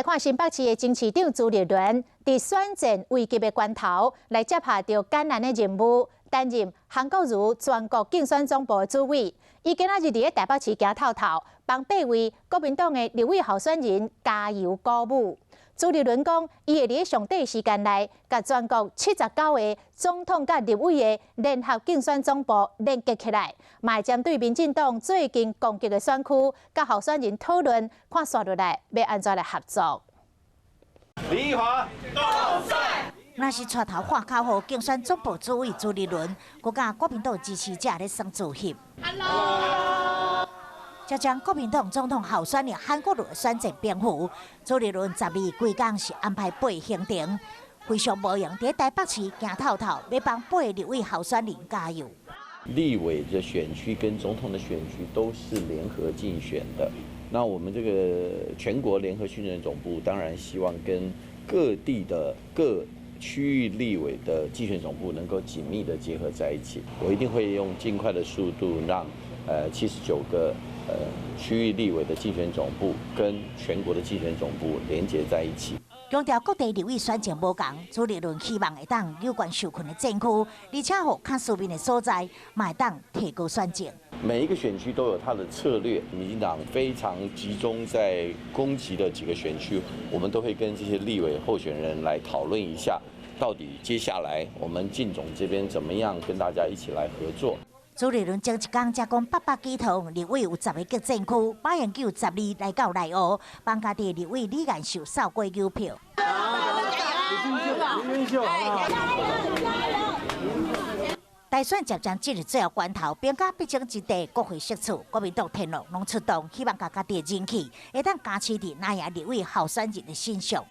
看新北市的前市長朱立倫，佇選戰危急的關頭，來接下著艱難的任務，擔任韓國瑜全國競選總部的主委。伊今仔日佇咧台北市行透透，幫八位國民黨的立委候選人加油鼓舞。朱立倫講，伊會佇咧上短時間內，共全國79個總統佮立委的聯合競選總部連結起來，嘛會針對民進黨最近攻擊的選區，佮候選人討論，看紲落來欲按怎來合作。李華，若是帶頭喊口號，競選總部主委朱立倫，閣佮國民黨支持者咧耍自翕。Hello。這將國民黨總統候選人韓國瑜選戰蝙蝠，朱立倫12規工是安排八行程，非常無閒佇台北市行透透，欲幫八立委候選人加油。立委的選區跟總統的選區都是聯合競選的，那我們這個全國聯合競選總部當然希望跟各地的各區域立委的競選總部能夠緊密的結合在一起。我一定會用盡快的速度讓79個區域立委的競選總部跟全國的競選總部連結在一起。強調各地立委選情無仝，朱立倫希望會當有關受困的戰區，而且予較私密的所在，嘛會當提高選情。每一個選區都有它的策略，民進黨非常集中在攻擊的幾個選區，我們都會跟這些立委候選人來討論一下，到底接下來我們競總這邊怎麼樣跟大家一起來合作。朱立倫前一工才講800幾套立委有10個激戰區，馬英九12來到內湖，幫家己立委李彥秀掃過郵票。李秀，大選漸漸進入最後關頭，兵家必爭之地，國會釋出，國民黨天龍攏出動，希望共家己的人氣會當加持佇藍營立委候選人的身上。